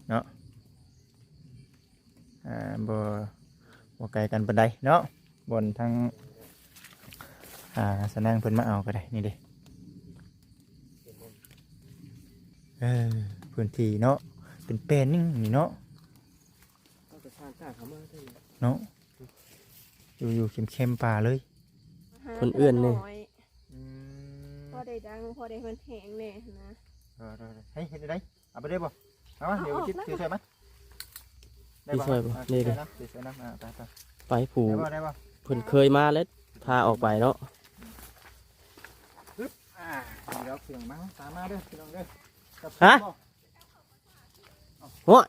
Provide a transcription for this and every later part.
ເນາະ ອ່າ ບໍ່ ບໍ່ໄກກັນປານໃດເນາະ ບ່ອນທາງ ອ່າ ສານາງເພິ່ນມາເອົາກໍໄດ້ ນີ້ເດ້ ເອີ ພື້ນທີ່ເນາະ ເປັນແປນໜຶ່ງນີ້ເນາະ ເຂົາກໍສ້າງການເຂົ້າມາເດ້ ເນາະ ຢູ່ ຢູ່ແຄມໆປ່າເລີຍ ເພິ່ນເອື້ອນນີ້ ອືມ ພໍໄດ້ດັງ ພໍໄດ້ເຮືອນແຮງແດ່ຫັ້ນນະ ເອີ ເອີ ເອີ ໃຫ້ເຮັດໄດ້ ເອົາໄປໄດ້ບໍ່? ເອົາມາ ເອົາ ດຽວໄປ ເອົາ ຖືຊ່ອຍມາ ໄດ້ບໍ່? ຖືຊ່ອຍບໍ່? ເອີ ຖືຊ່ອຍນຳ ຖືຊ່ອຍນຳ ອ່າ ໄປ ໄປ ໄປ ຜູ້ ໄດ້ບໍ່? ໄດ້ບໍ່? ເພິ່ນເຄີຍມາແລ້ວ ພາອອກໄປເນາະ ອືມ ອ່າ ດຽວເຄື່ອງມາ ຕາມມາເດີພີ່ນ້ອງເດີ ຮະ? ໂອ້ຍ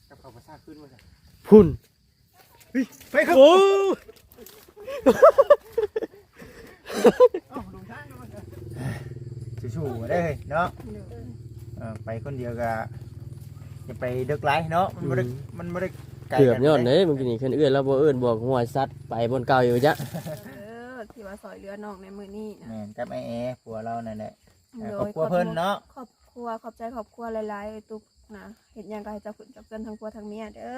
ກັບເຂົ້າພາສາຂຶ້ນວ່າຊັ້ນ ພຸ້ນ ເຮີ້ຍ ໄປເຂົາ ໂອ້ ເອົ້າ ຫຼົງທາງແລ້ວວ່າຊັ້ນ ສູ້ໆເດີເນາະ ໂດຍ ເອີ ໄປຄົນດຽວກະຢ່າໄປເດິກຫຼາຍເນາະ ມັນບໍ່ໄດ້ ອືມ ມັນບໍ່ໄດ້ໄກກັນ ເກືອບຍ້ອນເດ້ ເມື່ອກີ້ນີ້ຄັນເອື້ອຍລາວບໍ່ເອີ້ນບອກຫົວສັດໄປບ່ອນເກົ່າຢູ່ຈະ ເອີ ທີ່ວ່າຊ່ອຍເຫຼືອນ້ອງໃນມື້ນີ້ນະ ແມ່ນ ກັບອ້າຍແອ ຜົວລາວນັ້ນແຫຼະ ໂດຍ ຄອບຄົວເພິ່ນເນາະ ຄອບຄົວ ຂອບໃຈຄອບຄົວຫຼາຍໆ ເອື້ອຍຕຸກນະ ເຮັດຫຍັງກໍໃຫ້ເຈົ້າຂຶ້ນກັບເຮືອນທັງຜົວທັງເມຍເດີ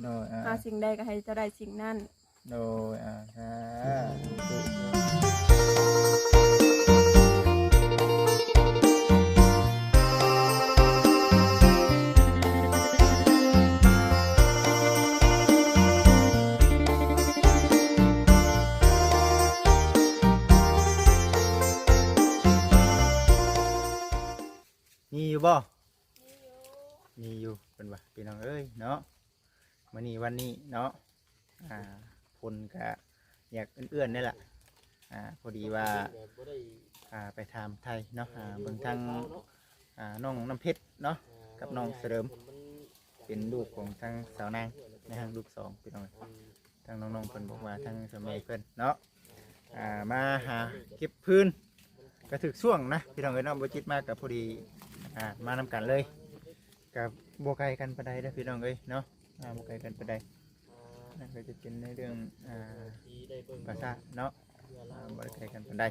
ໂດຍ ອ່າ ຫາສິ່ງໃດກໍໃຫ້ເຈົ້າໄດ້ສິ່ງນັ້ນ ໂດຍ ອ່າ ສາທຸ ມີຢູ່ບໍ່? ມີຢູ່ ມີຢູ່ ເພິ່ນວ່າ ພີ່ນ້ອງເອີຍເນາະ ມື້ນີ້ວັນນີ້ເນາະ ອ່າ ຝົນກະຢາກເອື້ອນໆ ນີ້ແຫຼະ ອ່າ ພໍດີວ່າ ອ່າ ໄປຖາມໄຖ່ເນາະ ອ່າ ເບິ່ງທາງ ອ່າ ນ້ອງນ້ຳເພັດເນາະ ກັບນ້ອງສະເຫຼີມ ເປັນລູກຂອງທາງສາວນາງ ແມ່ຮັກລູກສອງ ພີ່ນ້ອງເອີຍ ທາງນ້ອງໆ ເພິ່ນບອກວ່າທາງສາວແມ່ເພິ່ນເນາະ ອ່າ ມາຫາເກັບຟືນ ກະຖືກຊ່ວງນະ ພີ່ນ້ອງເອີຍເນາະ ບໍ່ຈິດມາກະພໍດີ ອ່າ ມານຳກັນເລີຍ ກະບໍ່ໄກກັນປານໃດເດີ ພີ່ນ້ອງເອີຍເນາະ ອ່າ ບໍ່ໄກກັນປານໃດ ນັ້ນກໍຈະເປັນໃນເລື່ອງ ອ່າ ພາສາເນາະ ອ່າ ບໍ່ໄດ້ໄກກັນປານໃດ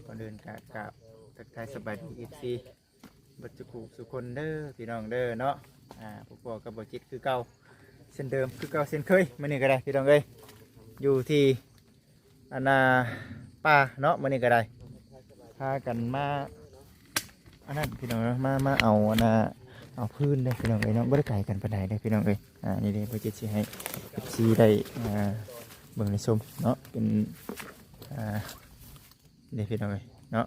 ກ່ອນອື່ນກະກາບທັກທາຍສະບາຍດີ ເອັຟຊີ ເບິດສູ່ຜູ້ສູ່ຄົນເດີ ພີ່ນ້ອງເດີເນາະ ອ່າ ພົບພໍ້ກັບບໍ່ຈິດຄືເກົ່າ ເຊັ່ນເດີມຄືເກົ່າເຊັ່ນເຄີຍ ມື້ນີ້ກໍໄດ້ ພີ່ນ້ອງເອີຍ ຢູ່ທີ່ ອັນນ່າ ປ່າເນາະ ມື້ນີ້ກໍໄດ້ ພາກັນມາ ອັນນັ້ນ ພີ່ນ້ອງເນາະ ມາ ມາເອົາ ອັນນ່າ ເອົາຟືນເດີ ພີ່ນ້ອງເອີຍເນາະ ບໍ່ໄດ້ໄກກັນປານໃດເດີ ພີ່ນ້ອງເອີຍ ອ່າ ນີ້ເດ້ ບໍ່ຈິດຊິໃຫ້ ເອັຟຊີ ໄດ້ ອ່າ ເບິ່ງໄດ້ຊົມເນາະ ເປັນ ອ່າ ນີ້ເດ້ ພີ່ນ້ອງເອີຍເນາະ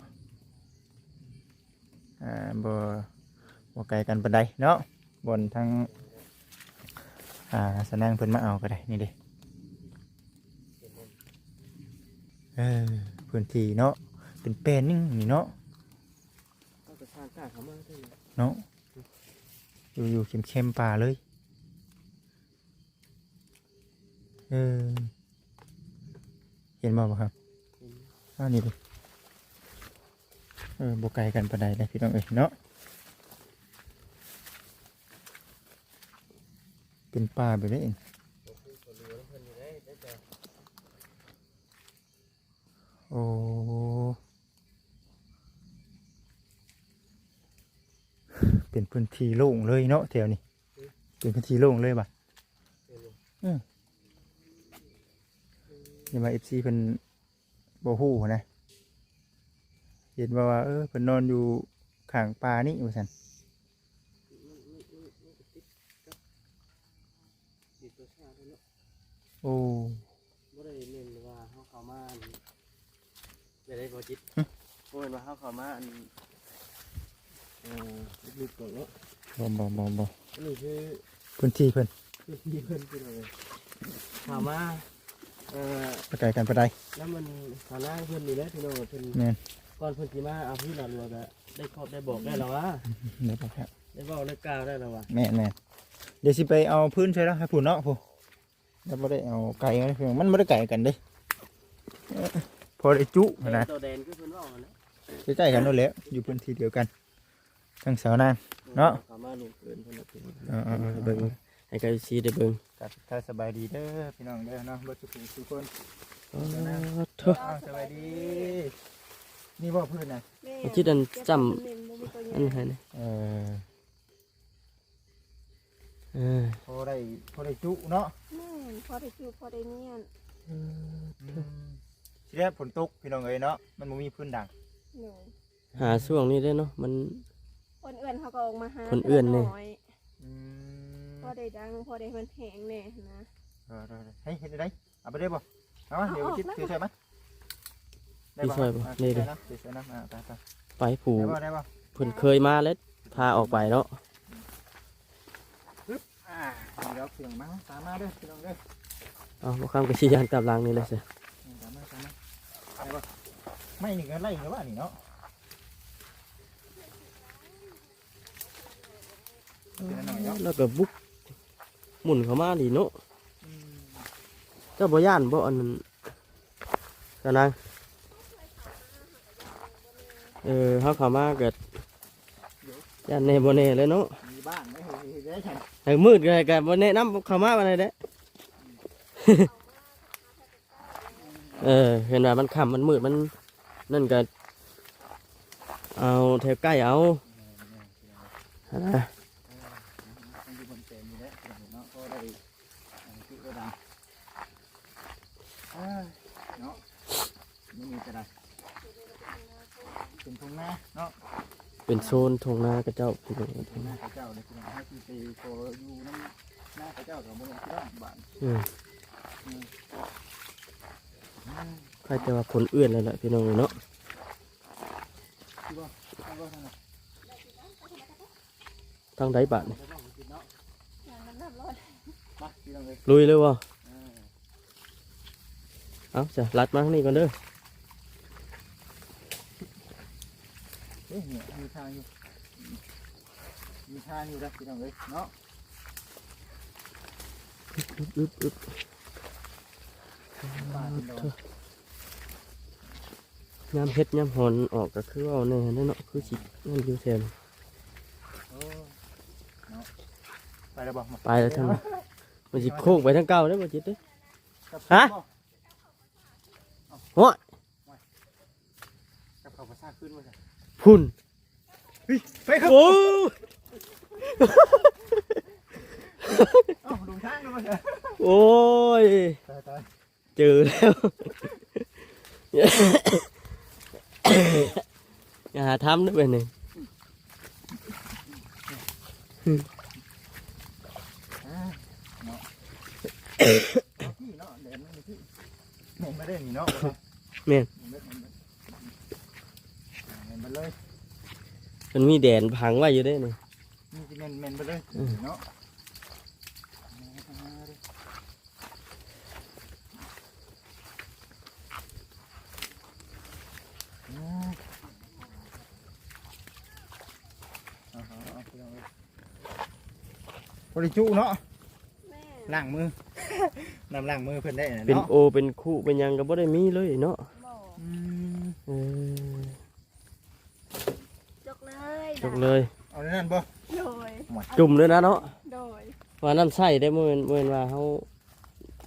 ອ່າ ບໍ່ ບໍ່ໄກກັນປານໃດເນາະ ບ່ອນທາງ ອ່າ ສານາງເພິ່ນມາເອົາກໍໄດ້ ນີ້ເດ້ ເອີ ພື້ນທີ່ເນາະ ເປັນແປນໜຶ່ງນີ້ເນາະ ເຂົາກໍສ້າງການເຂົ້າມາເດ້ ເນາະ ຢູ່ ຢູ່ແຄມໆປ່າເລີຍ ເອີ ເຫັນບໍ່ ບໍ່ຄັບ? ເຫັນ ອ່າ ນີ້ເດ້ ເອີ ບໍ່ໄກກັນປານໃດເດ້ ພີ່ນ້ອງເອີຍເນາະ ເປັນປ່າແບບນີ້ ໂອ້ ເປັນພື້ນທີ່ໂລ່ງເລີຍເນາະ ແຖວນີ້ ເປັນພື້ນທີ່ໂລ່ງເລີຍບາດ ເອີ ຢ່າວ່າ ເອັຟຊີ ເພິ່ນບໍ່ຮູ້ນະ ເຫັນວ່າ ວ່າ ເອີ ເພິ່ນນອນຢູ່ຂ້າງປ່ານີ້ວ່າຊັ້ນ ໂອ້ ບໍ່ໄດ້ແມ່ນວ່າເຮົາເຂົ້າມາ ແບບໃດບໍ່ຈິດ? ຫຶ? ບໍ່ແມ່ນວ່າເຮົາເຂົ້າມາອັນ ເອີ ລຶກໆ ກ່ອນເນາະ ບໍ່ ບໍ່ ບໍ່ ບໍ່ ອັນນີ້ຄືພື້ນທີ່ເພິ່ນ ພື້ນທີ່ເພິ່ນ ພີ່ນ້ອງເອີຍ ເຂົ້າມາ ເອີ ບໍ່ໄກກັນປານໃດ ນຳມັນສາວນາງເພິ່ນນີ້ແຫຼະ ພີ່ນ້ອງເອີຍ ເພິ່ນ ແມ່ນ ກ່ອນເພິ່ນຊິມາເອົາທີ່ຫຼາດຫຼວງກະໄດ້ຂອບໄດ້ບອກແລ້ວລະວ່າ ໄດ້ບອກແລ້ວ ໄດ້ເວົ້າໄດ້ກ່າວແລ້ວລະວ່າ ແມ່ນໆ ດຽວຊິໄປເອົາຟືນໃສ່ລະໃຫ້ພຸ້ນເນາະ ພຸ້ນ ແລ້ວບໍ່ໄດ້ເອົາໄກ ມັນບໍ່ໄດ້ໄກກັນເດ້ ພໍໄດ້ຈຸຫັ້ນນະ ແດນຕໍ່ແດນຄືເພິ່ນເວົ້າຫັ້ນແຫຼະ ໃກ້ໆກັນໂລດແຫຼະ ຢູ່ພື້ນທີ່ດຽວກັນ ທາງສາວນາງເນາະ ເຂົ້າມາລົງເກີນເພິ່ນ ເອີໆໆ ເບິ່ງ ໃຫ້ເອັຟຊີ ໄດ້ເບິ່ງ ກະທັກທາຍສະບາຍດີເດີພີ່ນ້ອງເດີເນາະ ເບິດສູ່ຜູ້ສູ່ຄົນ ເອີ ສາວນາງ ເອີ ສະບາຍດີ ນີ້ບໍ່ພື້ນນະ ແມ່ນ ຈິດອັນຈ້ຳ ອັນໃຫ້ນະ ເອີ ເອີ ພໍໄດ້ ພໍໄດ້ຈຸເນາະ. ແມ່ນ ພໍໄດ້ຈຸ ພໍໄດ້ນຽນ. ເອີ ອືມ ທີແລກຝົນຕົກພີ່ນ້ອງເອີຍເນາະ ມັນບໍ່ມີພື້ນດັງ. ໂດຍ ຫາຊ່ວງນີ້ເດ້ເນາະ ມັນ ຄົນເອື້ອນເຮົາກໍອອກມາຫາ ຄົນເອື້ອນນີ້ ເທື່ອລະໜ້ອຍ. ອືມ ພໍໄດ້ດັງ ພໍໄດ້ມັນແຫ້ງແດ່ຫັ້ນນະ. ເອີ ເອີ ເອີ ໃຫ້ເຮັດໄດ້ ເອົາໄປໄດ້ບໍ່? ເອົາມາ ເອົາ ດຽວ ອອກ ຊິ ມາ ຖືໃສ່ມາ ໄດ້ບໍ່? ຖືໃສ່ບໍ່? ອ່າ ນີ້ເດ້ ຖືໃສ່ນຳ ຖືໃສ່ນຳ ອ່າ ໄປ ໄປ ໄປ ຜູ້ ໄດ້ບໍ່? ໄດ້ບໍ່? ເພິ່ນເຄີຍມາແລ້ວ ພາອອກໄປເນາະ. ອຶບ ອ່າ ນີ້ດອກ ພີ່ນ້ອງ ມາ ຕາມມາເດີພີ່ນ້ອງເດີ. ເອົາ ບໍ່ຄຳກໍຊິຍ່າງຕາມຫຼັງນີ້ແຫຼະຊະ. ອືມ ຕາມມາ ຕາມມາ ໄດ້ບໍ່? ໄມ້ນີ້ກໍໄລ່ແລ້ວວ່ານີ້ເນາະ. ເອີ ແລ້ວກໍບຸກໝຸ່ນເຂົ້າມານີ້ເນາະ. ອືມ ເຈົ້າບໍ່ຢ້ານບໍ່ ອັນນັ້ນ ເຈົ້ານາງ? ເອີ ເຮົາເຂົ້າມາກໍຢ້ານແດ່ບໍ່ແດ່ແຫຼະເນາະ. ມີບ້ານໄດ້ ເຮັດໄດ້ຊັ້ນ ໃຫ້ມືດກໍ ກໍບໍ່ແນະນຳເຂົ້າມາປານໃດແຫຼະ. ເອີ ເຫັນວ່າມັນຄ່ຳມັນມືດມັນນັ້ນກໍເອົາແຖວໃກ້ເອົາ ແມ່ນໆ ພີ່ນ້ອງ ຫັ້ນນະ. ເອີ ມັນຢູ່ບົນແປງນີ້ແຫຼະເນາະ ພໍໄດ້ ອັນນີ້ຄືບໍ່ດັງ. ເອີ ເນາະ ມື້ນີ້ກໍໄດ້ ເປັນທົ່ງນາເນາະ ເປັນໂຊນທົ່ງນາຂະເຈົ້າ ທົ່ງນາຂະເຈົ້າເດ້ພີ່ນ້ອງ. ເຮົາຊິໄປຂໍຢູ່ນຳນາຂະເຈົ້າກໍບໍ່ຮູ້ພີ່ນ້ອງບາດ. ອືມ ອືມ ໃຄ່ແຕ່ວ່າຝົນເອື້ອນແລ້ວແຫຼະພີ່ນ້ອງເອີຍເນາະ. ຄືບໍ່ ຄືບໍ່ຊັ້ນນະ? ທາງໃດບາດນີ້? ລຸຍເລີຍບໍ່? ເອົາຊະ ລັດມາທາງນີ້ກ່ອນເດີ. ເອີ ມີທາງຢູ່ ມີທາງຢູ່ເດີພີ່ນ້ອງເອີຍເນາະ. ອຶບ ອຶບ ອຶບ ອຶບ ຍາມເຫັດຍາມຫອນອອກກໍຄືເວົ້າແນ່ແຫຼະເນາະ ຄືຊິນັ້ນຢູ່ແທ້. ໂອ້ ເນາະ ໄປແລ້ວບໍ່? ໄປແລ້ວທາງ ມັນຊິໂຄ້ງໄປທາງເກົ່າເດ້ບໍ່ຈິດເດ້. ຮະ? ໂອ້ຍ ກັບເຂົາພາສາຂຶ້ນວ່າຊັ້ນ ພຸ້ນ. ເຮີ້ຍ ໄປຄັບ ໂອ້ ເອົ້າ ຫຼົງທາງແລ້ວວ່າຊັ້ນ. ໂອ້ຍ ຕາຍໆ ເຈີແລ້ວ ຢ່າຫາທຳເດີບັດນີ້. ອ່າ ເນາະ ເອົາທີ່ເນາະ ແດນມັນຢູ່ທີ່ ແມ່ນບໍ່ໄດ້ນີ້ເນາະ. ແມ່ນ ແມ່ນເບິດ ແມ່ນເບິດ ແມ່ນເບິດເລີຍ. ມັນມີແດນຜັງໄວ້ຢູ່ເດ້ນີ້ ນີ້ຊິແມ່ນ ແມ່ນເບິດເລີຍ ອືມ ເນາະ. ບໍ່ໄດ້ຈຸເນາະ ແມ່ນ ລ້າງມື ນ້ຳລ້າງມືເພິ່ນໄດ້ນະ ເປັນ ເນາະ ໂອເປັນຄຸເປັນຫຍັງກໍບໍ່ໄດ້ມີເລີຍເນາະ. ບໍ່ ອືມ ເອີ ຈົກເລີຍ ຈົກເລີຍ ເອົາໃນນັ້ນບໍ່? ໂດຍ ຈຸ່ມເລີຍນະເນາະ. ໂດຍ ວ່ານ້ຳໃຊ້ເດ້ ບໍ່ແມ່ນ ບໍ່ແມ່ນວ່າເຮົາ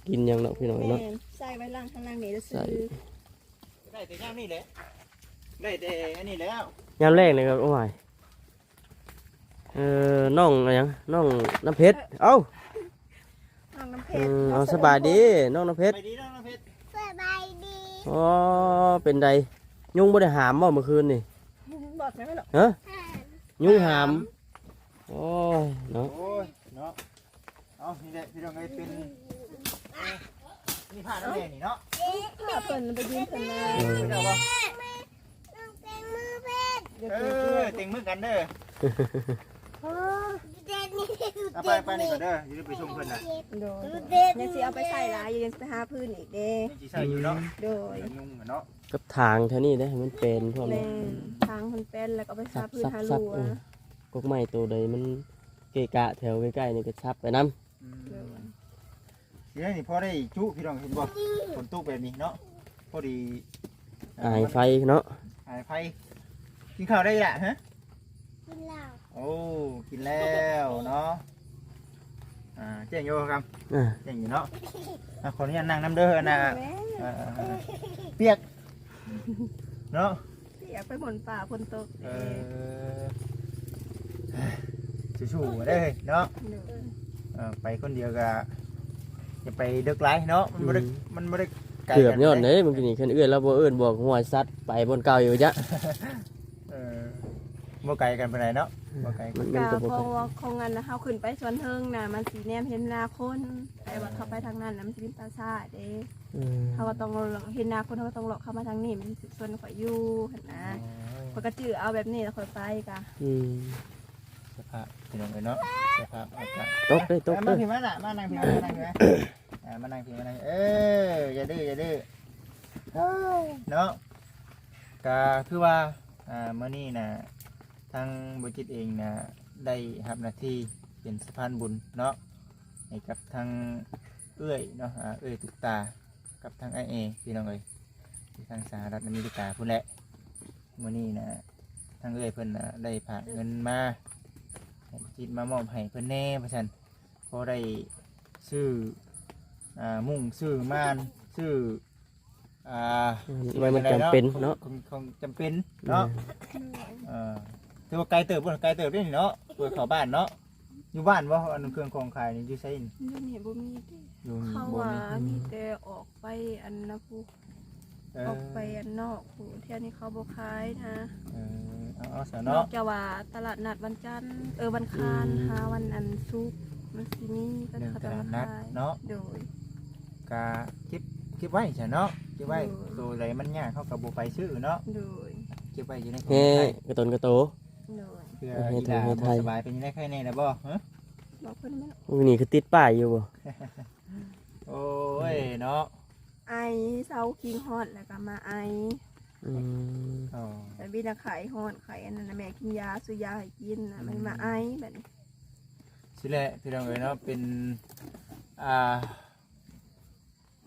ກິນຫຍັງດອກພີ່ນ້ອງເນາະ. ແມ່ນ ໃສ່ໄວ້ລ້າງຂ້າງຫຼັງນີ້ຊື່ ໃສ່ ໄດ້ແຕ່ຍາມນີ້ແຫຼະ ໄດ້ແຕ່ອັນນີ້ແລ້ວ ຍາມແລງນີ້ກໍ ໂອ້ຍ ເອີ ນ້ອງຫຍັງ ນ້ອງນ້ຳເພັດ ເອົ້າ ນ້ອງນ້ຳເພັດ ເອີ ເອົາ ສະບາຍດີນ້ອງນ້ຳເພັດ ສະບາຍດີນ້ອງນ້ຳເພັດ ສະບາຍດີ. ອໍ ເປັນໃດ ຍຸງບໍ່ໄດ້ຫາມບໍ່ມື້ຄືນນີ້? ບອກໄດ້ໄໝເນາະ ຮະ ຍຸງຫາມ ຫາມ ໂອ້ຍເນາະ ໂອ້ຍເນາະ. ເອົາ ນີ້ແຫຼະພີ່ນ້ອງເອີຍ ເປັນ ເອີ ນີ້ຜ້ານ້ຳແດງນີ້ເນາະ ຜ້າເພິ່ນໄປຢືມເພິ່ນມາ ເອີ ເພິ່ນເອົາບໍ່? ເອີ ເຕັງມືກັນເດີ ເອົາໄປ ໄປນີ້ກ່ອນເດີ ຢ່າລືມໄປສົ່ງເພິ່ນນະ ໂດຍ ຍັງຊິເອົາໄປໃສ່ຫຼາຍຢູ່ ຍັງຊິໄປຫາພື້ນອີກເດ້ ຍັງຊິໃສ່ຢູ່ເນາະ ໂດຍ ຍຸງເນາະ ກັບຖາງແຖວນີ້ເດ້ ໃຫ້ມັນແປນພ້ອມ ແມ່ນ ຖາງມັນແປນ ແລ້ວກໍໄປຫາພື້ນຫາລົວ ເອີ ກົກໄມ້ໂຕໃດມັນເກະກະແຖວໃກ້ໆນີ້ກໍສັບໄປນຳ ອືມ ໂດຍ ນີ້ ນີ້ພໍໄດ້ຈຸພີ່ນ້ອງເຫັນບໍ່ ຝົນຕົກແບບນີ້ເນາະ ພໍດີ ອາຍໄຟເນາະ ອາຍໄຟ ກິນເຂົ້າໄດ້ລະ ຮະ ກິນແລ້ວ ໂອ້ ກິນແລ້ວເນາະ ອ່າ ແຈ້ງຢູ່ບໍ່ຄຳ ອ່າ ແຈ້ງຢູ່ເນາະ ອ່າ ຂໍອະນຸຍາດນັ່ງນຳເດີ ອັນນ່າ ແມ່ ເອີ ເອີ ເອີ ປຽກ ເນາະ ປຽກໄປຝົນຟ້າຝົນຕົກ ເອີ ສູ້ໆເດີເນາະ ໂດຍ ເອີ ໄປຄົນດຽວກໍຢ່າໄປເດິກຫຼາຍເນາະ ມັນບໍ່ໄດ້ ອືມ ມັນບໍ່ໄດ້ໄກ ເກືອບຍ້ອນເດ້ ບາງທີນີ້ຄັນເອື້ອຍລາວບໍ່ເອີ້ນບອກ ຫ້ວຍ ສັດໄປບ່ອນເກົ່າອີກຈັກ ເອີ ບໍ່ໄກກັນປານໃດເນາະ ອືມ ບໍ່ໄກກັນ ມັນກໍບໍ່ໄກ ຂອງ ຂອງອັນເຮົາຂຶ້ນໄປສ່ວນເທິງນະ ມັນຊິແນມເຫັນນາຄົນ ແຕ່ວ່າເຂົ້າໄປທາງນັ້ນນະ ມັນຊິເປັນປ່າຊ້າເດ້ ອືມ ເຮົາກໍຕ້ອງເຫັນນາຄົນ ເຮົາກໍຕ້ອງເລາະເຂົ້າມາທາງນີ້ ມັນຊິຊົນຂ້ອຍຢູ່ຫັ້ນນະ ອໍ ຂ້ອຍກໍຈື່ເອົາແບບນີ້ແລ້ວຂ້ອຍໄປກະ ອືມ ສະພາບພີ່ນ້ອງເອີຍເນາະ ສະພາບອາກາດ ຕົກເດ້ ຕົກເດ້ ມາພີ່ມາລະ ມານັ່ງພີ່ ມານັ່ງພີ່ ອ່າ ມານັ່ງພີ່ ມານັ່ງ ເອີ ຢ່າດື້ ຢ່າດື້ ເອີ ເນາະ ກະຄືວ່າ ອ່າ ມື້ນີ້ນະ ທາງບໍ່ຈິດເອງນະ ໄດ້ຮັບໜ້າທີ່ເປັນສະພານບຸນເນາະ ໃຫ້ກັບທາງເອື້ອຍເນາະ ອ່າ ເອື້ອຍຕຸກຕາ ກັບທາງອ້າຍແອ ພີ່ນ້ອງເອີຍ ທີ່ທາງສະຫະລັດອາເມລິກາພຸ້ນແຫຼະ ມື້ນີ້ນະ ທາງເອື້ອຍເພິ່ນນະ ໄດ້ຝາກເງິນມາ ໃຫ້ບໍ່ຈິດມາມອບໃຫ້ເພິ່ນແດ່ວ່າຊັ້ນ ພໍໄດ້ຊື້ ອ່າ ມຸ້ງ ຊື້ມ່ານ ຊື້ ອ່າ ໄວ້ມັນຈຳເປັນເນາະ ຂອງ ຂອງຈຳເປັນເນາະ ແມ່ນ ເອີ ຖືວ່າໄກເຕີບບໍ່ ໄກເຕີບເດ້ນີ້ເນາະ ເພື່ອເຂົ້າບ້ານເນາະ ຢູ່ບ້ານບໍ່ ອັນເຄື່ອງຂອງຂາຍນີ້ຢູ່ໃສນີ້ ຢູ່ນີ້ບໍ່ມີເດ້ ຢູ່ນີ້ ເຂົາວ່າມີແຕ່ອອກໄປອັນນະພຸ້ນ ເອີ ອອກໄປອັນນອກພຸ້ນ ແຖວນີ້ເຂົາບໍ່ຂາຍນະ ເອີ ເອົາ ເອົາຊະເນາະ ນອກຈາກວ່າຕະຫຼາດນັດວັນຈັນ ເອີ ວັນຄານ ອືມ ຫາວັນອັນສຸກ ມັນຊິມີ ເລື່ອງຕະຫຼາດນັດເນາະ ໂດຍ ກະເກັບ ເກັບໄວ້ຊະເນາະ ເກັບໄວ້ ໂດຍ ໂຕໃດມັນຍາກເຮົາກໍບໍ່ໄປຊື້ເນາະ ໂດຍ ເກັບໄວ້ຢູ່ໃນ ແຮ່ ກະຕົນກະໂຕ ໂດຍ ເພື່ອ ເຮັດ ເຮັດ ສະບາຍ ເປັນຈັ່ງໃດ ໄຄແນ່ແລ້ວບໍ່ ຮະ ບອກເພິ່ນແມ່ນ ມື້ນີ້ຄືຕິດປ້າຍຢູ່ບໍ່ ໂອ້ຍເນາະ ໄອ ເຊົາຄີງຮອດແລ້ວກໍມາໄອ ອືມ ອໍ ແລ້ວມີແຕ່ໄຂ້ຮ້ອນ ໄຂ້ອັນນັ້ນນະ ແມ່ກິນຢາ ຊື້ຢາໃຫ້ກິນນະ ມັນມາໄອ ອືມ ບັດນີ້ ຊີ້ແຫຼະພີ່ນ້ອງເອີຍເນາະ ເປັນ ອ່າ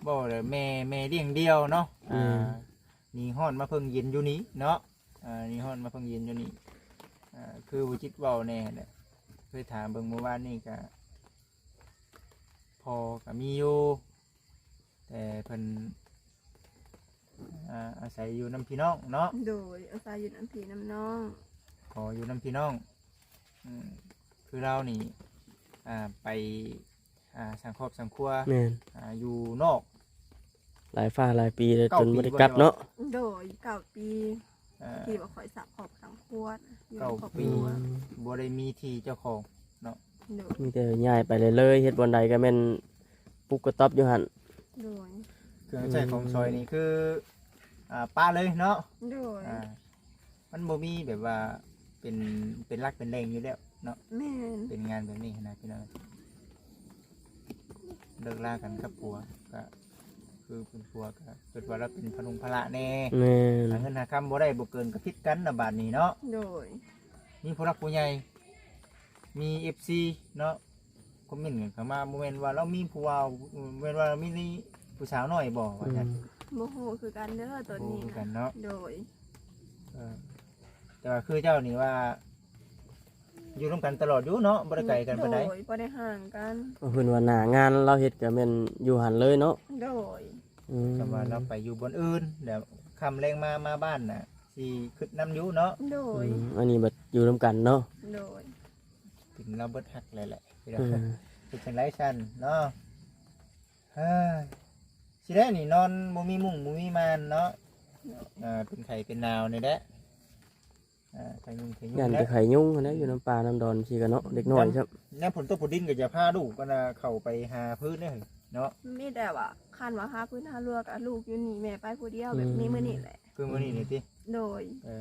ເວົ້າແລ້ວແມ່ ແມ່ລ້ຽງດ່ຽວເນາະ ອືມ ອ່າ ໜີຮ້ອນມາເພິ່ງເຢັນຢູ່ນີ້ເນາະ ອ່າ ໜີຮ້ອນມາເພິ່ງເຢັນຢູ່ນີ້ ອ່າ ຄືບໍ່ຈິດເວົ້າແນ່ແຫຼະ ເຄີຍຖາມເບິ່ງມື້ວານນີ້ກະ ພໍ່ກໍມີຢູ່ ແຕ່ເພິ່ນ ອ່າ ອາໄສຢູ່ນຳພີ່ນ້ອງເນາະ ໂດຍ ອາໄສຢູ່ນຳພີ່ນຳນ້ອງ ຂໍຢູ່ນຳພີ່ນ້ອງ ອືມ ຄືລາວນີ້ ອ່າ ໄປ ອ່າ ສ້າງຄອບສ້າງຄົວ ແມ່ນ ອ່າ ຢູ່ນອກ ຫຼາຍຟ້າຫຼາຍປີແລ້ວ ເກົ້າປີ ຈົນບໍ່ໄດ້ກັບເນາະ ໂດຍ ເກົ້າປີ ອ່າ ທີ່ວ່າຂ້ອຍສ້າງຄອບສ້າງຄົວ ຢູ່ ເກົ້າປີ ຄອບຄົວ ອືມ ບໍ່ໄດ້ມີທີ່ເຈົ້າຂອງເນາະ ໂດຍ ມີແຕ່ຍ້າຍໄປເລື້ອຍໆ ເຮັດບ່ອນໃດກໍແມ່ນປຸກກະຕ໊ອບຢູ່ຫັ້ນ ໂດຍ ເຄື່ອງໃຊ້ຂອງສອຍນີ້ ອືມ ຄື ອ່າ ປະເລີຍເນາະ ໂດຍ ອ່າ ມັນບໍ່ມີແບບວ່າເປັນ ເປັນຫຼັກເປັນແຫຼ່ງຢູ່ແລ້ວເນາະ ແມ່ນ ເປັນງານແບບນີ້ຫັ້ນນະພີ່ນ້ອງ ເລີກລາກັນກັບຜົວ ກະຄືເປັນຜົວກະຄິດວ່າລາວເປັນພານຸງພາລະແດ່ ແມ່ນ ຫາເງິນຫາຄຳບໍ່ໄດ້ບໍ່ເກີນກະຜິດກັນລະບາດນີ້ເນາະ ໂດຍ ມີຜູ້ຫຼັກຜູ້ໃຫຍ່ ມີເອັຟຊີເນາະ ຄອມເມັນກັນເຂົ້າມາ ບໍ່ແມ່ນວ່າລາວມີຜູ້ບ່າວ ບໍ່ແມ່ນວ່າມີຜູ້ສາວນ້ອຍບໍ່ວ່າຊັ້ນ ອືມ ບໍ່ຮູ້ຄືກັນເດີໂຕນີ້ ບໍ່ຮູ້ຄືກັນເນາະ ໂດຍ ເອີ ແຕ່ວ່າຄືເຈົ້ານີ້ວ່າ ຢູ່ນຳກັນຕະຫຼອດຢູ່ເນາະ ບໍ່ໄດ້ໄກກັນປານໃດ ໂດຍ ບໍ່ໄດ້ຫ່າງກັນ ເພິ່ນວ່າໜ້າງານລາວເຮັດກໍແມ່ນຢູ່ຫັ້ນເລີຍເນາະ ໂດຍ ອືມ ແຕ່ວ່າລາວໄປຢູ່ບ່ອນອື່ນ ແລ້ວຄ່ຳແລງມາ ມາບ້ານນະ ຊິຄຶດນຳຢູ່ເນາະ ໂດຍ ອືມ ອັນນີ້ບັດຢູ່ນຳກັນເນາະ ໂດຍ ເປັນລາວເບິດຮັກແລ້ວແຫຼະ ອືມ ເຮັດຈັ່ງໃດຊັ້ນເນາະ ເຮີ້ຍ ຊິໄດ້ນີ້ນອນບໍ່ມີມຸ້ງບໍ່ມີມ່ານເນາະ ໂດຍ ເອີ ເປັນໄຂ້ເປັນໜາວນີ້ແຫຼະ ອ່າ ໄຂ້ຍຸງ ໄຂ້ຍຸງ ຢ້ານແຕ່ໄຂ້ຍຸງຫັ້ນແຫຼະ ຢູ່ນຳປ່ານຳດອນຊີ້ກະເນາະ ເດັກນ້ອຍຊ້ຳ ຍາມຝົນຕົກຝົນດິນກໍຢ່າພາລູກອັນນ່າເຂົ້າໄປຫາພື້ນເດີເນາະ ມີແຕ່ວ່າຄັນວ່າຫາພື້ນຫາເຮືອກະລູກຢູ່ນີ້ ແມ່ໄປຜູ້ດຽວ ອືມ ແບບນີ້ມື້ນີ້ແຫຼະ ຄືມື້ນີ້ນີ້ຕິ ໂດຍ ເອີ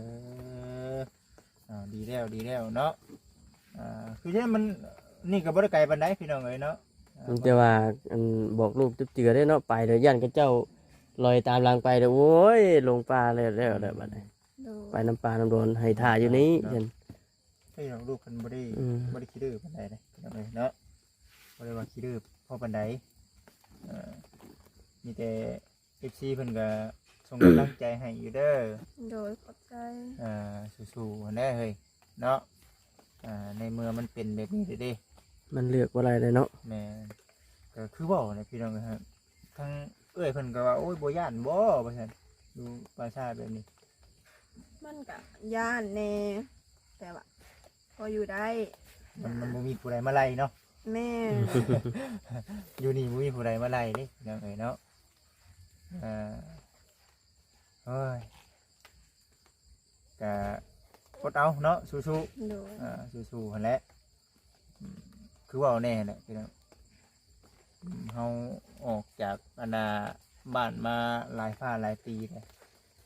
ອ່າ ດີແລ້ວ ດີແລ້ວເນາະ ອ່າ ຄືແທ້ມັນ ນີ້ກໍບໍ່ໄດ້ໄກປານໃດພີ່ນ້ອງເອີຍເນາະ ອ່າ ມີແຕ່ວ່າ ອັນ ບອກລູກຈຸບເຈືອເດ້ເນາະ ໄປແລ້ວຢ້ານເຂົາເຈົ້າລອຍຕາມຫຼັງໄປເດ້ ໂອ້ຍ ລົງປ່າແລ້ວ ແລ້ວ ແລ້ວບັດນີ້ ໂດຍ ໄປນຳປ່ານຳດອນ ໃຫ້ຖ້າຢູ່ນີ້ ເນາະ ຊັ້ນ ເອີຍ ລູກເພິ່ນບໍ່ໄດ້ ອືມ ບໍ່ໄດ້ຂີ້ດື້ປານໃດເດ້ ພີ່ນ້ອງເອີຍເນາະ ບໍ່ໄດ້ວ່າຂີ້ດື້ພໍປານໃດ ເອີ ມີແຕ່ ເອັຟຊີ ເພິ່ນກໍສົ່ງກຳລັງໃຈໃຫ້ຢູ່ເດີ ໂດຍ ຂອບໃຈ ອ່າ ສູ້ໆ ຫັ້ນແຫຼະເຮີ້ຍເນາະ ອ່າ ໃນເມື່ອມັນເປັນແບບນີ້ແລ້ວເດ້ ມັນເລືອກບໍ່ໄດ້ເລີຍເນາະ ແມ່ນ ກໍຄືເວົ້າແຫຼະພີ່ນ້ອງເອີຍ ທາງເອື້ອຍເພິ່ນກໍວ່າ ໂອ້ຍ ບໍ່ຢ້ານບໍ່ ວ່າຊັ້ນ ຢູ່ປ່າຊ້າແບບນີ້ ມັນກະຢ້ານແດ່ ແຕ່ວ່າພໍຢູ່ໄດ້ ມັນ ມັນບໍ່ມີຜູ້ໃດມາໄລ່ເນາະ ແມ່ນ ຢູ່ນີ້ບໍ່ມີຜູ້ໃດມາໄລ່ເດ້ ພີ່ນ້ອງເອີຍເນາະ. ເອີ ໂອ້ຍ ກະອົດເອົາເນາະ ສູ້ໆ ໂດຍ ເອີ ສູ້ໆຫັ້ນແຫຼະ. ອືມ ຄືເວົ້າແນ່ແຫຼະ ພີ່ນ້ອງ ອືມ ເຮົາອອກຈາກອັນນ່າບ້ານມາຫຼາຍຟ້າຫຼາຍປີແລ້ວ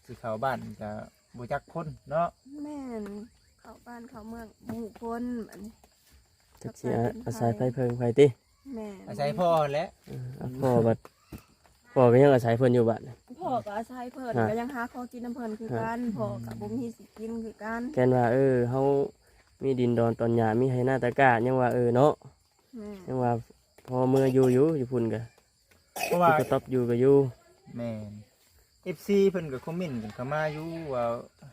ຊິເຂົ້າບ້ານກະບໍ່ຈັກຄົນເນາະ. ແມ່ນ ເຂົ້າບ້ານເຂົ້າເມືອງບໍ່ຮູ້ຄົນ ບັດນີ້ ຈັກຊິອາ ອາໄສໃຜເພິ່ງໃຜຕິ. ແມ່ນ ອາໄສພໍ່ຫັ້ນແຫຼະ. ເອີ ເອົາ ພໍ່ບັດ ພໍ່ກໍຍັງອາໄສເພິ່ນຢູ່ບັດນີ້. ພໍ່ກໍອາໄສເພິ່ນ ຮະ ກໍຍັງຫາຂໍກິນນຳເພິ່ນຄືກັນ ຮະ ພໍ່ກໍບໍ່ມີຊິກິນຄືກັນ. ແມ່ນວ່າ ເອີ ເຮົາມີດິນດອນຕອນຫຍ້າ ມີໄຮ່ນາຕາກ້າ ຍັງວ່າ ເອີ ເນາະ. ແມ່ນ ຍັງວ່າພໍເມືອຢູ່ຢູ່ ຢູ່ພຸ້ນກໍ ເພາະວ່າ ຢູ່ກະຕ໊ອບ ຢູ່ກໍຢູ່. ແມ່ນ ເອັຟຊີ ເພິ່ນກໍຄອມເມັນກັນເຂົ້າມາຢູ່ວ່າ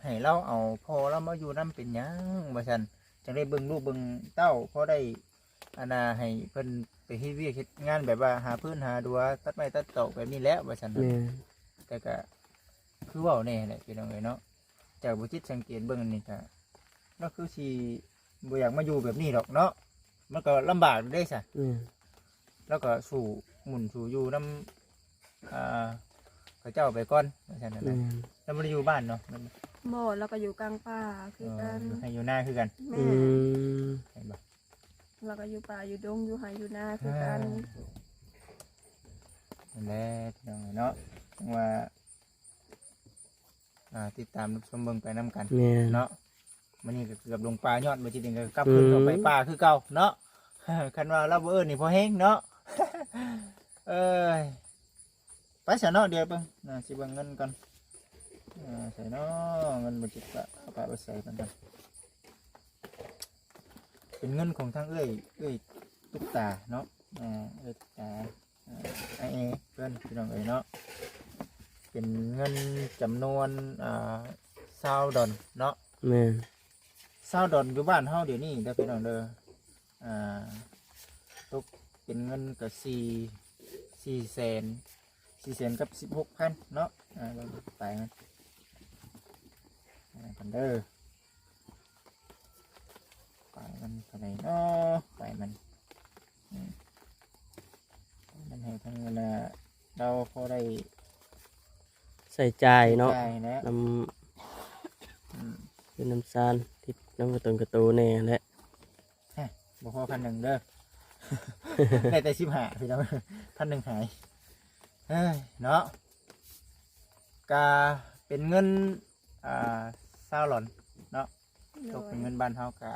ໃຫ້ລາວເອົາພໍ່ລາວມາຢູ່ນຳເປັນຫຍັງວ່າຊັ້ນ ຈັ່ງໄດ້ເບິ່ງລູກເບິ່ງເຕົ້າ ພໍໄດ້ອັນນ່າ ໃຫ້ເພິ່ນໄປເຮັດວຽກເຮັດງານ ແບບວ່າຫາຟືນຫາດັວ ຕັດໄມ້ຕັດຕອກແບບນີ້ແຫຼະວ່າຊັ້ນ. ແມ່ນ ແຕ່ກໍຄືເວົ້າແນ່ແຫຼະ ພີ່ນ້ອງເອີຍເນາະ. ຈາກບໍ່ຈິດສັງເກດເບິ່ງນີ້ກະ ລາວຄືຊິບໍ່ຢາກມາຢູ່ແບບນີ້ດອກເນາະ ມັນກໍລຳບາກເດ້ຊະ. ແມ່ນ ລາວກໍສູ້ໝຸ່ນສູ້ຢູ່ນຳ ອ່າ ເຂົາເຈົ້າໄປກ່ອນວ່າຊັ້ນນະ. ແມ່ນ ລາວບໍ່ໄດ້ຢູ່ບ້ານເນາະ. ບໍ່ ລາວກໍຢູ່ກາງປ່າຄືກັນ ເອີ ຢູ່ໄຮ່ຢູ່ນາຄືກັນ. ແມ່ນ ອືມ ເຫັນບໍ່ ລາວກໍຢູ່ປ່າຢູ່ດົງ ຢູ່ໄຮ່ຢູ່ນາຄືກັນ. ເອີ ນັ້ນແຫຼະ ພີ່ນ້ອງເອີຍເນາະ ຈັ່ງວ່າ ອ່າ ຕິດຕາມຮັບຊົມເບິ່ງໄປນຳກັນ. ແມ່ນ ເນາະ ມື້ນີ້ກໍເກືອບຫຼົງປ່າ ຍ້ອນບໍ່ຈິດເອງກໍກັບຄືນເຂົ້າໄປ ອືມ ປ່າຄືເກົ່າເນາະ. ຄັນວ່າລາວບໍ່ເອີ້ນນີ້ພໍແຮງເນາະ. ເອີຍ ໄປຊະເນາະ ດຽວເບິ່ງ ອ່າ ຊິເບິ່ງເງິນກ່ອນ. ອ່າ ໃສເນາະ ເງິນບໍ່ຈິດ ປະ ເອົາປະໄວ້ໃສກ່ອນ ເປັນເງິນຂອງທາງເອື້ອຍ ເອື້ອຍຕຸກຕາເນາະ ອ່າ ເອື້ອຍຕຸກຕາ. ອ່າ ອ້າຍແອເພິ່ນ ພີ່ນ້ອງເອີຍເນາະ ເປັນເງິນຈຳນວນ ອ່າ ຊາວດອນເນາະ. ແມ່ນ ຊາວດອນຢູ່ບ້ານເຮົາດຽວນີ້ເດີ ພີ່ນ້ອງເດີ ອ່າ ຕົກເປັນເງິນກະສີ່ ສີ່ແສນ ສີ່ແສນກັບສິບຫົກພັນເນາະ. ອ່າ ເບິ່ງປາຍມັນ ອ່າ ກັນເດີ. ປາຍມັນເທົ່າໃດເນາະ ປາຍມັນ ອືມ ມັນໃຫ້ທັງເວລາລາວພໍໄດ້ໃຊ້ຈ່າຍເນາະ ໃຊ້ຈ່າຍແຫຼະ ນຳ ອືມ ເປັນນຳຊານ ຕິດນຳກະຕົນກະໂຕແດ່ແຫຼະ. ຮະ ບໍ່ພໍພັນໜຶ່ງເດີ ໄດ້ແຕ່ສິບຫ້າ ພີ່ນ້ອງ ພັນໜຶ່ງຫາຍ ເອີຍ ເນາະ. ກະເປັນເງິນ ອ່າ ຊາວຫຼອນເນາະ ໂດຍ ຕົກເປັນເງິນບ້ານເຮົາກະ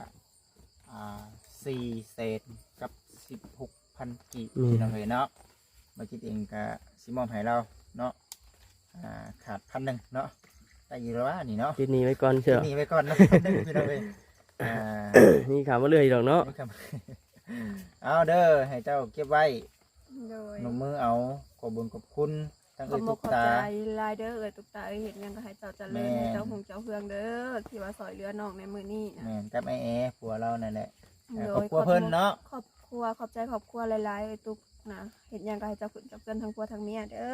ອ່າ ສີ່ແສນກັບສິບຫົກພັນກີບ ແມ່ນ ພີ່ນ້ອງເອີຍເນາະ. ບໍ່ຈິດເອງກະຊິມອບໃຫ້ລາວເນາະ ອ່າ ຂາດພັນໜຶ່ງເນາະ ໄດ້ຢູ່ແລ້ວວະນີ້ເນາະ ຕິດໜີ້ໄວ້ກ່ອນເຊີ ຕິດໜີ້ໄວ້ກ່ອນເນາະ ພັນໜຶ່ງ ພີ່ນ້ອງເອີຍ. ອ່າ ມີຄຳວ່າເລື່ອຍດອກເນາະ ມີຄຳ ເອົາເດີ ໃຫ້ເຈົ້າເກັບໄວ້ ໂດຍ ນົບມືເອົາ ຂອບບຸນຂອບຄຸນ ທັງເອື້ອຍຕຸກຕາ ຂອບໃຈຫຼາຍເດີ ເອື້ອຍຕຸກຕາເອີຍ ເຮັດຫຍັງກໍໃຫ້ເຈົ້າຈະເລີນ ແມ່ນ ໃຫ້ເຈົ້າຮຸ່ງເຈົ້າເຮືອງເດີ ທີ່ວ່າຊ່ອຍເຫຼືອນ້ອງໃນມື້ນີ້ນະ. ແມ່ນ ກັບອ້າຍແອ ຜົວລາວນັ້ນແຫຼະ ເອີ ໃຫ້ ໂດຍ ຄອບຄົວເພິ່ນເນາະ ຄອບຄົວ ຂອບໃຈຄອບຄົວຫຼາຍໆ ເອື້ອຍຕຸກນະ ເຮັດຫຍັງກໍໃຫ້ເຈົ້າຂຶ້ນກັບເຮືອນທັງຜົວທັງເມຍເດີ.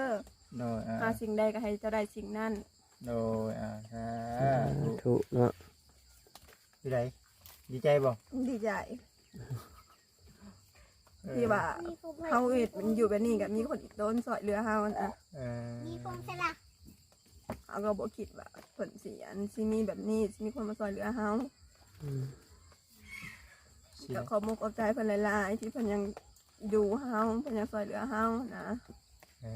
ໂດຍ ອ່າ ຫາສິ່ງໃດກໍໃຫ້ເຈົ້າໄດ້ສິ່ງນັ້ນ. ໂດຍ ອ່າ ສາທຸ ສາທຸເນາະ. ຢູ່ໃດ ດີໃຈບໍ່? ດີໃຈ ເອີ ທີ່ວ່າເຮົາເຮັດຢູ່ແບບນີ້ກໍມີຄົນອີ່ຕົນຊ່ອຍເຫຼືອເຮົານະ ເອີ ເຮົາກໍບໍ່ຄິດວ່າເພິ່ນຊິ ອັນ ຊິມີແບບນີ້ ຊິມີຄົນມາຊ່ອຍເຫຼືອເຮົາ ອືມ ກໍຂອບມຸກຂອບໃຈເພິ່ນຫຼາຍໆ ທີ່ເພິ່ນຍັງດູເຮົາ ເພິ່ນຍັງຊ່ອຍເຫຼືອເຮົານະ ເອີ.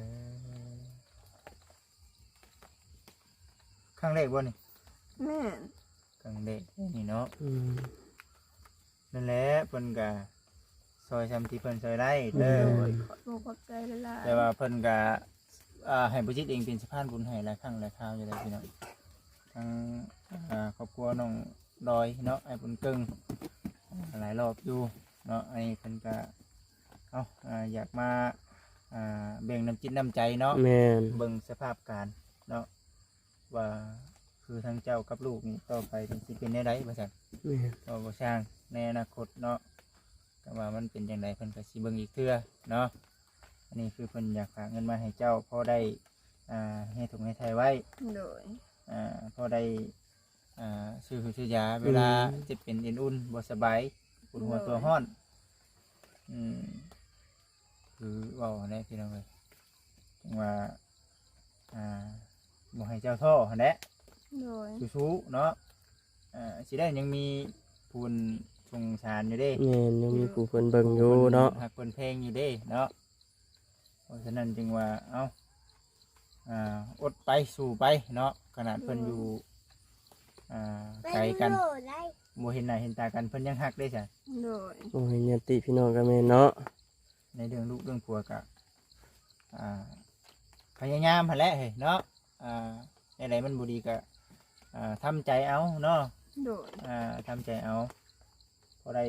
ຄັ້ງແລກບໍ່ນີ້? ແມ່ນ ຄັ້ງແລກນີ້ເນາະ ອືມ ນັ້ນແຫຼະ ເພິ່ນກະຊ່ອຍຊ່ຳທີ່ເພິ່ນຊ່ອຍໄດ້ເດີ ໂດຍ ຂອບໃຈຫຼາຍໆ ແຕ່ວ່າເພິ່ນກະ ອ່າ ໃຫ້ບໍ່ຈິດເອງເປັນສະພານບຸນໃຫ້ຫຼາຍຄັ້ງຫຼາຍຄາວຢູ່ເດີພີ່ນ້ອງ ທັງ ອ່າ ຄອບຄົວນ້ອງດອຍເນາະ ອ້າຍບຸນເກິ່ງ ຫຼາຍຮອບຢູ່ເນາະ ອັນນີ້ເພິ່ນກະ ເອົາ ອ່າ ຢາກມາ ອ່າ ແບ່ງນ້ຳຈິດນ້ຳໃຈເນາະ ແມ່ນ ເບິ່ງສະພາບການເນາະ ວ່າຄືທາງເຈົ້າກັບລູກນີ້ຕໍ່ໄປນີ້ຊິເປັນແນວໃດວ່າຊັ້ນ ແມ່ນ ເວົ້າບໍ່ຊ່າງໃນອະນາຄົດເນາະ ແຕ່ວ່າມັນເປັນຈັ່ງໃດເພິ່ນກໍຊິເບິ່ງອີກເທື່ອເນາະ ອັນນີ້ຄືເພິ່ນຢາກຝາກເງິນມາໃຫ້ເຈົ້າ ພໍໄດ້ ອ່າ ເຮັດທຸກເຮັດໄຖໄວ້ ໂດຍ ອ່າ ພໍໄດ້ ອ່າ ຊື້ຫູຊື້ຢາ ອືມ ເວລາເຈັບເປັນເອັນອຸ່ນບໍ່ສະບາຍ ປົວດຫົວ ໂດຍ ຕົວຮ້ອນ ອືມ ຄືເວົ້າຫັ້ນແຫຼະພີ່ນ້ອງເອີຍ ຈັ່ງວ່າ ອ່າ ບໍ່ໃຫ້ເຈົ້າທໍ້ຫັ້ນແຫຼະ ໂດຍ ສູ້ໆເນາະ. ອ່າ ຊິໄດ້ຍັງມີຜູ້ສົງສານຢູ່ເດ້ ແມ່ນ ຍັງມີຜູ້ເພິ່ນເບິ່ງຢູ່ເນາະ ເພິ່ນຮັກເພິ່ນແພງຢູ່ເດ້ເນາະ. ເພາະສະນັ້ນຈຶ່ງວ່າ ເອົ້າ ອ່າ ອົດໄປສູ້ໄປເນາະ ຂະໜາດເພິ່ນຢູ່ ອ່າ ໄກກັນ ບໍ່ເຫັນໜ້າເຫັນຕາກັນ ເພິ່ນຍັງຮັກເດ້ຊະ ໂດຍ ໂອ້ຍ ຍາດຕິພີ່ນ້ອງກໍແມ່ນເນາະ ໃນເລື່ອງລູກເລື່ອງຜົວກໍ ອ່າ ພະຍາຍາມຫັ້ນແຫຼະເຮີ້ຍເນາະ ອ່າ ແນວໃດມັນບໍ່ດີກໍ ອ່າ ທຳໃຈເອົາເນາະ ໂດຍ ອ່າ ທຳໃຈເອົາ ພໍໄດ້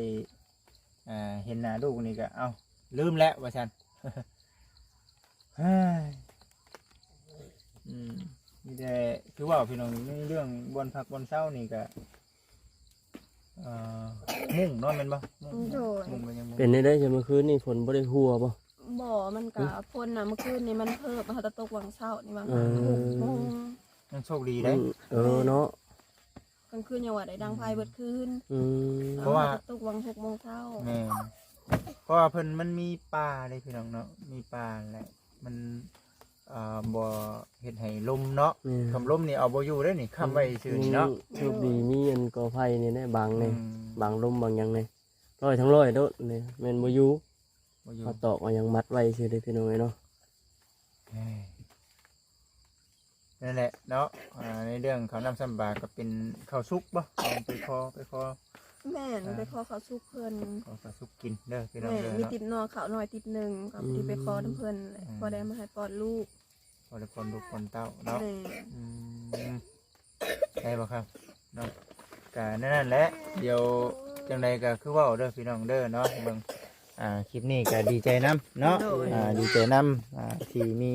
ອ່າ ເຫັນໜ້າລູກນີ້ກໍ ເອົ້າ ລືມແລ້ວວ່າຊັ້ນ ເຮີ້ຍ ອືມ ມີແຕ່ຄືເວົ້າພີ່ນ້ອງ ໃນເລື່ອງບ່ອນພັກບ່ອນເຊົານີ້ກໍ ເອີ ມຸ້ງເນາະ ແມ່ນບໍ່? ມຸ້ງ ໂດຍ ມຸ້ງກໍຍັງ ເປັນແນວໃດຊະ ມື້ຄືນນີ້ຝົນບໍ່ໄດ້ຫົວບໍ່? ບໍ່ ມັນກໍ ຫຶ? ຝົນນະ ມື້ຄືນນີ້ມັນເພີ່ມ ເຮົາຕະຕົກຫວ່າງເຊົ້ານີ້ຫວ່າງ ເອີ ຫົກໂມງ ຍັງໂຊກດີເດ້ ມັນ ເອີ ເນາະ ກາງຄືນຍັງວ່າໄດ້ດັງໄຟເບິດຄືນ ອືມ ເພາະວ່າ ເຮົາຕະຕົກຫວ່າງຫົກໂມງເຊົ້າ ແມ່ນ ເພາະວ່າເພິ່ນ ມັນມີປ່າເດ້ພີ່ນ້ອງເນາະ ມີປ່າແຫຼະ ມັນ ເອີ ບໍ່ເຮັດໃຫ້ລົມເນາະ ແມ່ນ ຄັນລົມນີ້ເອົາບໍ່ຢູ່ເດ້ນີ້ ຄ້ຳໄວ້ຊື່ນີ້ເນາະ ໂຊກດີມີອັນກໍໄຜ່ນີ້ແຫຼະ ບັງນີ້ ອືມ ບັງລົມບັງຫຍັງນີ້ ຮ້ອຍທັງຮ້ອຍໂດດນີ້ ແມ່ນບໍ່ຢູ່ ບໍ່ຢູ່ ເອົາຕອກເອົາຫຍັງມັດໄວ້ຊື່ເດ້ພີ່ນ້ອງເອີຍເນາະ ເອີຍ ນັ້ນແຫຼະເນາະ ອ່າ ໃນເລື່ອງເຂົ້ານ້ຳຊຳປາກໍເປັນເຂົ້າສຸກບໍ່? ເປັນໄປຂໍ ໄປຂໍ ແມ່ນ ອ່າ ໄປຂໍເຂົ້າສຸກເພິ່ນ ຂໍເຂົ້າສຸກກິນເດີພີ່ນ້ອງເດີ ແມ່ນ ມີ ເນາະ ຕິບໜໍ່ເຂົ້າໜ້ອຍຕິບໜຶ່ງ ກໍ ອືມ ພໍດີໄປຂໍນຳເພິ່ນແຫຼະ ອືມ ພໍໄດ້ມາໃຫ້ປ້ອນລູກ ພໍໄດ້ປ້ອນລູກປ້ອນເຕົ້າເນາະ ແມ່ນ ອືມ ໄດ້ບໍ່ຄັບເນາະ ກະແນວນັ້ນແຫຼະ ດຽວຈັ່ງໃດກໍຄືເວົ້າເດີພີ່ນ້ອງເດີເນາະ ເບິ່ງ ອ່າ ຄລິບນີ້ກໍດີໃຈນຳເນາະ ໂດຍ ອ່າ ດີໃຈນຳ ອ່າ ທີ່ມີ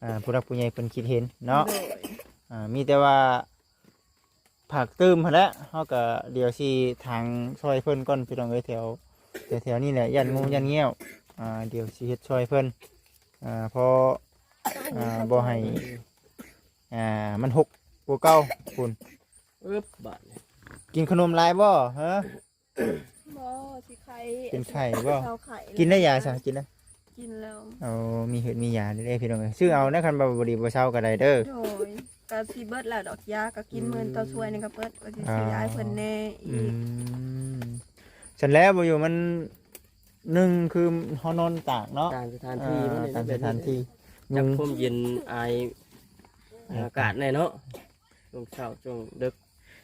ອ່າ ຜູ້ຫຼັກຜູ້ໃຫຍ່ເພິ່ນຄິດເຫັນເນາະ ໂດຍ ອ່າ ມີແຕ່ວ່າ ຝາກຕື່ມຫັ້ນແຫຼະ ເຮົາກໍດຽວຊິຖາງຊ່ອຍເພິ່ນກ່ອນພີ່ນ້ອງເອີຍ ແຖວ ແຖວໆນີ້ແຫຼະ ຢ້ານງູ ອືມ ຢ້ານງຽວ ອ່າ ດຽວຊິເຮັດຊ່ອຍເພິ່ນ ອ່າ ເພາະ ອ່າ ບໍ່ໃຫ້ ອ່າ ມັນຫົກກວ່າເກົ່າພຸ້ນ ອຶບ ບາດນີ້ ກິນຂະໜົມຫຼາຍບໍ່ ເຮີ? ບໍ່ ຊິໄຂ້ ເປັນໄຂ້ບໍ່? ເຊົາໄຂ້ ກິນໄດ້ຢາຊະ ກິນໄດ້ ກິນແລ້ວ ໂອ້ ມີເຫດມີຢາເດ້ພີ່ນ້ອງເອີຍ ຊື້ເອົານະ ຄັນວ່າບໍ່ດີບໍ່ເຊົາກໍໄດ້ເດີ ໂດຍ ກໍຊິເບິດແລ້ວດອກຢາ ກໍກິນ ອືມ ມື້ຕໍ່ຖ້ວຍນີ້ກໍເບິດ ວ່າຊິ ອ່າ ຊື້ຢາໃຫ້ເພິ່ນແດ່ອີກ ອືມ ຊັ້ນແຫຼະ ບໍ່ຢູ່ມັນ ໜຶ່ງຄືເຮົານອນຕາກເນາະ ຕ່າງສະຖານທີ່ ອ່າ ມັນ ຕ່າງສະຖານທີ່ ຈັກ ຍຸງ ຄວາມເຢັນອາຍ ອາກາດແດ່ເນາະ ຊ່ວງເຊົ້າຊ່ວງເດິກ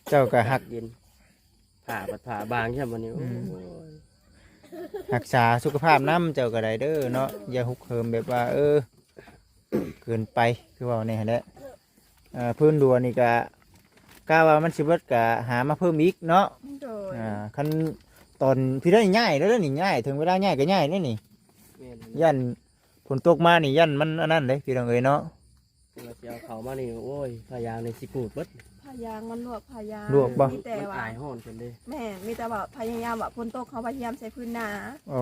ເຈົ້າກໍຮັກ ເຢັນ ຜ້າບັດຜ້າບາງຊ້ຳບັດນີ້ ອືມ ໂອ້ຍ ຮັກສາສຸຂະພາບນຳເຈົ້າກໍໄດ້ເດີເນາະ ຢ່າຮຸກເຫິມແບບວ່າ ເອີ ເກີນໄປ ຄືເວົ້າແນ່ຫັ້ນແຫຼະ ເອີ ພື້ນດັວນີ້ກະ ກະວ່າມັນຊິເບິດກະຫາມາເພີ່ມອີກເນາະ ໂດຍ ອ່າ ຄັນຕອນ ພີ່ໄດ້ຍ້າຍແລ້ວເດ້ນີ້ ຍ້າຍ ເຖິງເວລາຍ້າຍກະຍ້າຍແລ້ວນີ້ ແມ່ນ ຢ້ານຝົນຕົກມານີ້ ຢ້ານມັນອັນນັ້ນເດ້ ພີ່ນ້ອງເອີຍເນາະ ວ່າຊິເອົາເຂົ້າມານີ້ ໂອ້ຍ ຜ້າຢາງນີ້ຊິກູດເບິດ ຜ້າຢາງມັນລວກ ຜ້າຢາງ ລວກບໍ່? ມີແຕ່ວ່າ ມັນອາຍຮ້ອນເພິ່ນເດ້ ແມ່ນ ມີແຕ່ວ່າພະຍາຍາມວ່າຝົນຕົກ ເຮົາພະຍາຍາມໃສ່ພື້ນໜາ ໂອ້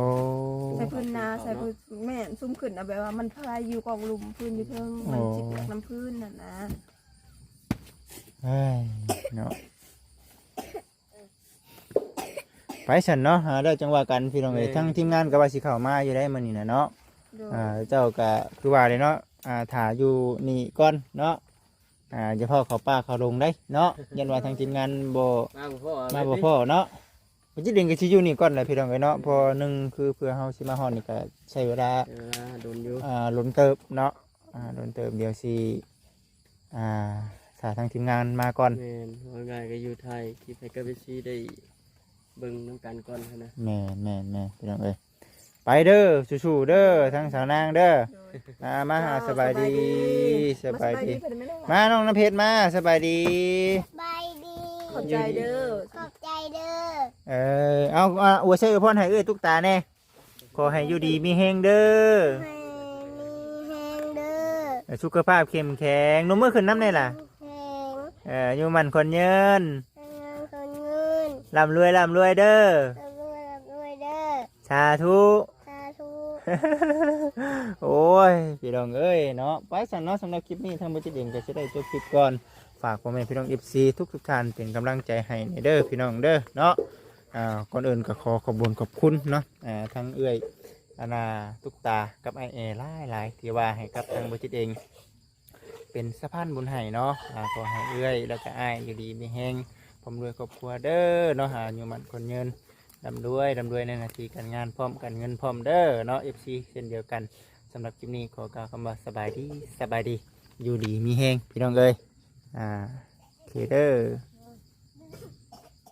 ໃສ່ພື້ນໜາ ໃສ່ພື້ນ ແມ່ນ ຊຸມຂຶ້ນນະ ແບບວ່າມັນພາຍຢູ່ກອງລຸ່ມ ພື້ນຢູ່ເທິງ ໂອ້ ມັນຊິປຽກນຳພື້ນຫັ້ນນະ ເອີຍ ເນາະ ໄປຊັ້ນເນາະ ອ່າ ແລ້ວຈັ່ງວ່າກັນພີ່ນ້ອງເອີຍ ແມ່ນ ທາງທີມງານກໍວ່າຊິເຂົ້າມາຢູ່ໄດ໋ມື້ນີ້ນະເນາະ ໂດຍ ອ່າ ເຈົ້າກໍຄືວ່າເລີຍເນາະ ອ່າ ຖ້າຢູ່ນີ້ກ່ອນເນາະ ອ່າ ຢ່າພໍ້ເຂົ້າປ່າເຂົ້າດົງໄດ໋ເນາະ ຢ້ານວ່າທາງທີມງານບໍ່ ມາບໍ່ພໍ້ ມາບໍ່ພໍ້ເນາະ ບໍ່ຈິດເອງກໍຊິຢູ່ນີ້ກ່ອນແຫຼະພີ່ນ້ອງເອີຍເນາະ ເພາະໜຶ່ງຄືເພື່ອເຮົາຊິມາຮອດນີ້ກໍໃຊ້ເວລາ ໃຊ້ເວລາດົນຢູ່ ອ່າ ດົນເຕີບເນາະ ອ່າ ດົນເຕີບ ດຽວຊິ ອ່າ ຖ້າທາງທີມງານມາກ່ອນ ແມ່ນ ເວົ້າງ່າຍກໍຢູ່ໄທ ຄລິບໃຫ້ກັບເອັຟຊີໄດ້ເບິ່ງນຳກັນກ່ອນຫັ້ນນະ ແມ່ນໆໆ ພີ່ນ້ອງເອີຍ ໄປເດີ ສູ້ໆເດີ ທາງສາວນາງເດີ ໂດຍ ອ່າ ມາຫາ ເຈົ້າ ສະບາຍດີ ສະບາຍດີ ມາສະບາຍດີ ເພິ່ນແມ່ນ້ອງ ມານ້ອງນ້ຳເພັດມາ ສະບາຍດີ ສະບາຍດີ ຂອບໃຈເດີ ຂອບໃຈເດີ ເອີ ເອົາ ອາ ອວຍໄຊອວຍພອນໃຫ້ເອື້ອຍຕຸກຕາແດ່ ຂໍໃຫ້ຢູ່ດີມີແຮງເດີ ໃຫ້ມີແຮງເດີ ເອີ ສຸຂະພາບເຂັ້ມແຂງ ນົມມືຂຶ້ນນຳແດ່ລະ ແຂງ ເອີ ອາຍຸໝັ້ນຂວັນຍືນ ອາຍຸໝັ້ນຂວັນຍືນ ລ່ຳລວຍ ລ່ຳລວຍເດີ ລ່ຳລວຍ ລ່ຳລວຍເດີ ສາທຸ ສາທຸ ໂອ້ຍ ພີ່ນ້ອງເອີຍເນາະ ໄປຊັ້ນເນາະ ສຳລັບຄລິບນີ້ທາງບໍ່ຈິດເອງກໍຊິໄດ້ຈົບຄລິບກ່ອນ ຝາກພໍ່ແມ່ພີ່ນ້ອງເອັຟຊີທຸກໆທ່ານເປັນກຳລັງໃຈໃຫ້ແດ່ເດີ ພີ່ນ້ອງເດີເນາະ ອ່າ ກ່ອນອື່ນກໍຂໍຂອບບຸນຂອບຄຸນເນາະ ອ່າ ທັງເອື້ອຍ ອັນນ່າ ຕຸກຕາກັບອ້າຍແອຫຼາຍໆ ທີ່ວ່າໃຫ້ກັບທາງບໍ່ຈິດເອງ ເປັນສະພານບຸນໃຫ້ເນາະ ອ່າ ຂໍໃຫ້ເອື້ອຍ ແລ້ວກໍອ້າຍຢູ່ດີມີແຮງ ພ້ອມດ້ວຍຄອບຄົວເດີເນາະ ອາຍຸໝັ້ນຂວັນຍືນ ລ່ຳລວຍ ລ່ຳລວຍໃນໜ້າທີ່ການງານ ພ້ອມການເງິນພ້ອມເດີເນາະ ເອັຟຊີ ເຊັ່ນດຽວກັນ. ສຳລັບຄລິບນີ້ຂໍກ່າວຄຳວ່າສະບາຍດີ ສະບາຍດີ ຢູ່ດີມີແຮງ ພີ່ນ້ອງເອີຍ ອ່າ ໂອເຄເດີ.